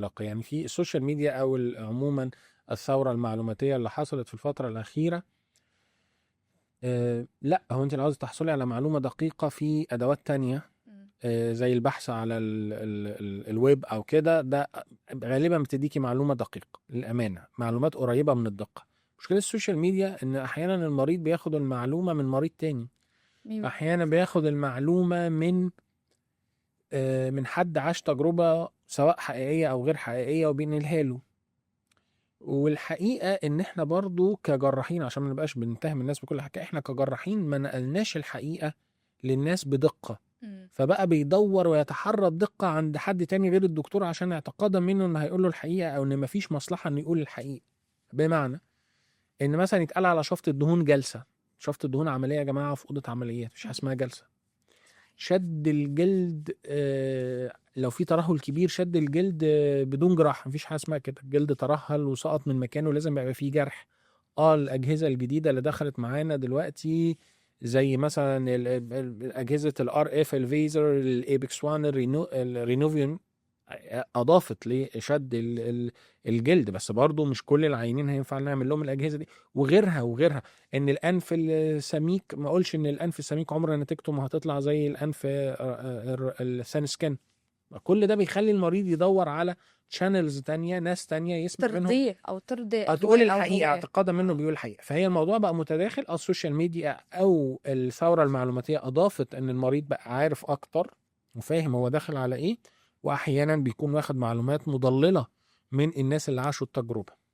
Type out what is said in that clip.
علاقة. يعني في ال social media او عموما الثورة المعلوماتيه اللي حصلت في الفترة الاخيره، لا، هو انت لو عاوز تحصلي على معلومة دقيقة في ادوات تانية زي البحث على ال ال ال الويب او كده، ده غالبا بتديكي معلومة دقيقه، للامانة معلومات قريبه من الدقه. مشكلة ال social media ان احيانا المريض بياخد المعلومة من مريض تاني، احيانا بياخد المعلومة من حد عاش تجربه سواء حقيقية او غير حقيقية وبينقلها له. والحقيقة ان احنا برضو كجراحين، عشان ما نبقاش بنتهم الناس بكل حاجه، احنا كجراحين ما نقلناش الحقيقة للناس بدقه، فبقى بيدور ويتحرى الدقة عند حد تاني غير الدكتور عشان اعتقادا منه انه هيقول له الحقيقه، او ان مفيش مصلحة انه يقول الحقيقه. بمعنى ان مثلا يتقال على شفط الدهون جلسه، شفط الدهون عملية يا جماعة في اوضة عمليات، مفيش حاجة اسمها جلسه. شد الجلد، لو في ترهل كبير شد الجلد بدون جراحه، مفيش حاجة اسمها كده، الجلد ترهل وسقط من مكانه لازم يبقى فيه جرح. الاجهزة الجديدة اللي دخلت معانا دلوقتي زي مثلا اجهزة ال RF، ال Vaser، ال Apex 1، ال Renuvion، اضافت لشد الجلد، بس برضو مش كل العيانين هينفع نعمل لهم الاجهزة دي، وغيرها وغيرها. ان الانف السميك، ما اقولش ان الانف السميك عمر نتيجته ما هتطلع زي الانف ال thin skin. كل ده بيخلي المريض يدور على channels تانية، ناس تانية يسمع منهم، ترضيه او ترضي هتقول هو أو الحقيقة هو. اعتقادا منه بيقول الحقيقه. فهي الموضوع بقى متداخل. ال social media او الثورة المعلوماتيه اضافت ان المريض بقى عارف اكتر وفاهم هو داخل على ايه، واحيانا بيكون واخد معلومات مضلله من الناس اللي عاشوا التجربه.